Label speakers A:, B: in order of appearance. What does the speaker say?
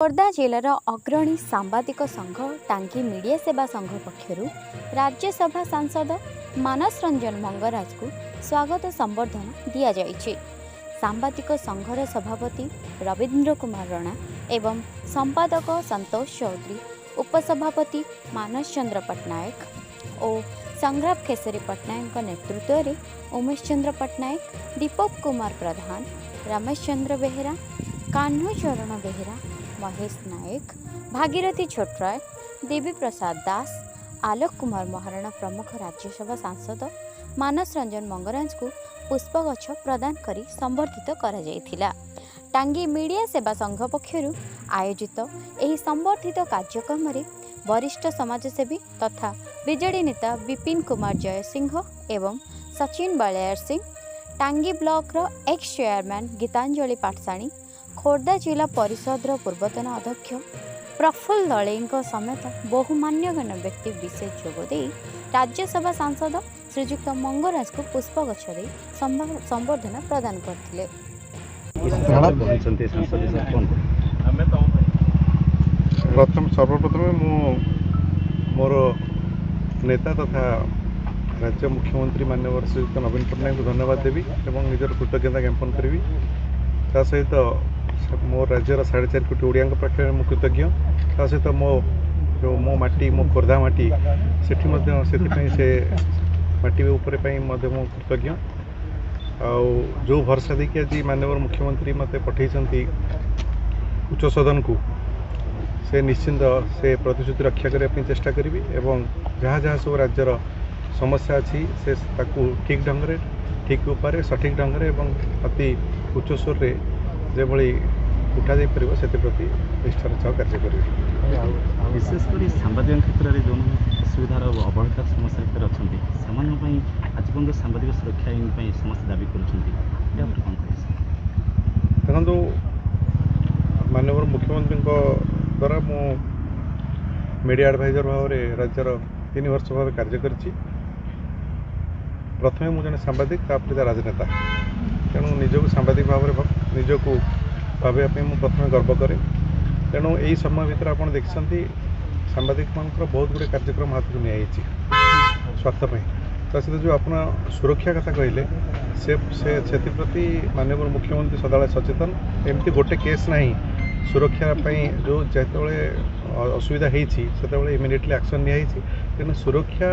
A: ଖୋର୍ଦ୍ଧା ଜିଲ୍ଲାର ଅଗ୍ରଣୀ ସାମ୍ବାଦିକ ସଂଘ ଟାଙ୍ଗୀ ମିଡ଼ିଆ ସେବା ସଂଘ ପକ୍ଷରୁ ରାଜ୍ୟସଭା ସାଂସଦ ମାନସ ରଞ୍ଜନ ମଙ୍ଗରାଜଙ୍କୁ ସ୍ୱାଗତ ସମ୍ବର୍ଦ୍ଧନା ଦିଆଯାଇଛି। ସାମ୍ବାଦିକ ସଂଘର ସଭାପତି ରବୀନ୍ଦ୍ର କୁମାର ରଣା ଏବଂ ସମ୍ପାଦକ ସନ୍ତୋଷ ଚୌଧୁରୀ, ଉପସଭାପତି ମାନସ ଚନ୍ଦ୍ର ପଟ୍ଟନାୟକ ଓ ସଂଗ୍ରାମ କେଶରୀ ପଟ୍ଟନାୟକଙ୍କ ନେତୃତ୍ୱରେ ଉମେଶ ଚନ୍ଦ୍ର ପଟ୍ଟନାୟକ, ଦୀପକ କୁମାର ପ୍ରଧାନ, ରମେଶ ଚନ୍ଦ୍ର ବେହେରା, କାହ୍ନୁ ଚରଣ ବେହେରା, ମହେଶ ନାୟକ, ଭାଗୀରଥୀ ଛୋଟରାୟ, ଦେବୀ ପ୍ରସାଦ ଦାସ, ଆଲୋକ କୁମାର ମହାରଣା ପ୍ରମୁଖ ରାଜ୍ୟସଭା ସାଂସଦ ମାନସ ରଞ୍ଜନ ମଙ୍ଗରାଜଙ୍କୁ ପୁଷ୍ପଗୁଚ୍ଛ ପ୍ରଦାନ କରି ସମ୍ବର୍ଦ୍ଧିତ କରାଯାଇଥିଲା। ଟାଙ୍ଗୀ ମିଡ଼ିଆ ସେବା ସଂଘ ପକ୍ଷରୁ ଆୟୋଜିତ ଏହି ସମ୍ବର୍ଦ୍ଧିତ କାର୍ଯ୍ୟକ୍ରମରେ ବରିଷ୍ଠ ସମାଜସେବୀ ତଥା ବିଜେଡି ନେତା ବିପିନ କୁମାର ଜୟସିଂହ ଏବଂ ସଚିନ ବଳିୟାର ସିଂ, ଟାଙ୍ଗୀ ବ୍ଲକର ଏକ୍ସ ଚେୟାରମ୍ୟାନ୍ ଗୀତାଞ୍ଜଳି ପାଟଶାଣୀ, ଖୋର୍ଦ୍ଧା ଜିଲ୍ଲା ପରିଷଦର ପୂର୍ବତନ ଅଧ୍ୟକ୍ଷ ପ୍ରଫୁଲ୍ଲ ଦଳେଇଙ୍କ ସମେତ ବହୁ ମାନ୍ୟଗଣ୍ୟ ବ୍ୟକ୍ତି ବିଶେଷ ଯୋଗ ଦେଇ ରାଜ୍ୟସଭା ସାଂସଦ ଶ୍ରୀଯୁକ୍ତ ମଙ୍ଗରାଜଙ୍କୁ ପୁଷ୍ପଗୁଚ୍ଛ ଦେଇ ସମ୍ବର୍ଦ୍ଧନା ପ୍ରଦାନ କରିଥିଲେ।
B: କହିଛନ୍ତି ସାଂସଦ ସାର୍, କ'ଣ
C: ସର୍ବପ୍ରଥମେ ମୁଁ ମୋର ନେତା ତଥା ରାଜ୍ୟ ମୁଖ୍ୟମନ୍ତ୍ରୀ ମାନ୍ୟବର ଶ୍ରୀଯୁକ୍ତ ନବୀନ ପଟ୍ଟନାୟକଙ୍କୁ ଧନ୍ୟବାଦ ଦେବି ଏବଂ ନିଜର କୃତଜ୍ଞତା ଜ୍ଞାପନ କରିବି। ତା ସହିତ ମୋ ରାଜ୍ୟର 4.5 କୋଟି ଓଡ଼ିଆଙ୍କ ପାଖରେ ମୁଁ କୃତଜ୍ଞ। ତା ସହିତ ମୋ ଯେଉଁ ମୋ ମାଟି, ମୋ ଖୋର୍ଦ୍ଧା ମାଟି, ସେଠି ମଧ୍ୟ ସେଥିପାଇଁ ସେ ମାଟି ଉପରେ ପାଇଁ ମଧ୍ୟ ମୁଁ କୃତଜ୍ଞ। ଆଉ ଯେଉଁ ଭରସା ଦେଇକି ଆଜି ମାନ୍ୟବର ମୁଖ୍ୟମନ୍ତ୍ରୀ ମୋତେ ପଠାଇଛନ୍ତି ଉଚ୍ଚ ସଦନକୁ, ସେ ନିଶ୍ଚିନ୍ତ ସେ ପ୍ରତିଶ୍ରୁତି ରକ୍ଷା କରିବା ପାଇଁ ଚେଷ୍ଟା କରିବି ଏବଂ ଯାହା ଯାହା ସବୁ ରାଜ୍ୟର ସମସ୍ୟା ଅଛି, ସେ ତାକୁ ଠିକ୍ ଢଙ୍ଗରେ, ଠିକ୍ ଉପାୟରେ, ସଠିକ୍ ଢଙ୍ଗରେ ଏବଂ ଅତି ଉଚ୍ଚ ସ୍ୱରରେ ଯେଭଳି ଉଠାଯାଇପାରିବ, ସେଥିପ୍ରତି ନିଷ୍ଠାର ସହ କାର୍ଯ୍ୟ କରିବି।
B: ବିଶେଷ କରି ସାମ୍ବାଦିକଙ୍କ କ୍ଷେତ୍ରରେ ଯେଉଁମାନେ ଅସୁବିଧାର ଅବହେଳିତ ସମସ୍ୟା ଭିତରେ ଅଛନ୍ତି, ସେମାନଙ୍କ ପାଇଁ ଆଜି ପର୍ଯ୍ୟନ୍ତ ସାମ୍ବାଦିକ ସୁରକ୍ଷା ଆଇନ ପାଇଁ ସମସ୍ତେ ଦାବି କରୁଛନ୍ତି। ଏହା ଉପରେ କ'ଣ କହିବେ ସାର୍?
C: ଦେଖନ୍ତୁ, ମାନ୍ୟବର ମୁଖ୍ୟମନ୍ତ୍ରୀଙ୍କ ଦ୍ୱାରା ମୁଁ ମିଡ଼ିଆ ଆଡ଼ଭାଇଜର ଭାବରେ ରାଜ୍ୟର 3 ବର୍ଷ ଭାବେ କାର୍ଯ୍ୟ କରିଛି। ପ୍ରଥମେ ମୁଁ ଜଣେ ସାମ୍ବାଦିକ, ତାପରେ ରାଜନେତା। ତେଣୁ ନିଜକୁ ସାମ୍ବାଦିକ ଭାବରେ ନିଜକୁ ଭାବିବା ପାଇଁ ମୁଁ ପ୍ରଥମେ ଗର୍ବ କରେ। ତେଣୁ ଏଇ ସମୟ ଭିତରେ ଆପଣ ଦେଖିଛନ୍ତି, ସାମ୍ବାଦିକମାନଙ୍କର ବହୁତ ଗୁଡ଼ିଏ କାର୍ଯ୍ୟକ୍ରମ ହାତକୁ ନିଆଯାଇଛି ସ୍ୱାର୍ଥ ପାଇଁ। ତା ସହିତ ଯେଉଁ ଆପଣ ସୁରକ୍ଷା କଥା କହିଲେ, ସେ ସେ ସେଥିପ୍ରତି ମାନ୍ୟବର ମୁଖ୍ୟମନ୍ତ୍ରୀ ସଦାବେଳେ ସଚେତନ। ଏମିତି ଗୋଟେ କେସ୍ ନାହିଁ, ସୁରକ୍ଷା ପାଇଁ ଯେଉଁ ଯେତେବେଳେ ଅସୁବିଧା ହେଇଛି, ସେତେବେଳେ ଇମିଡ଼ିଏଟଲି ଆକ୍ସନ୍ ନିଆହେଇଛି। ତେଣୁ ସୁରକ୍ଷା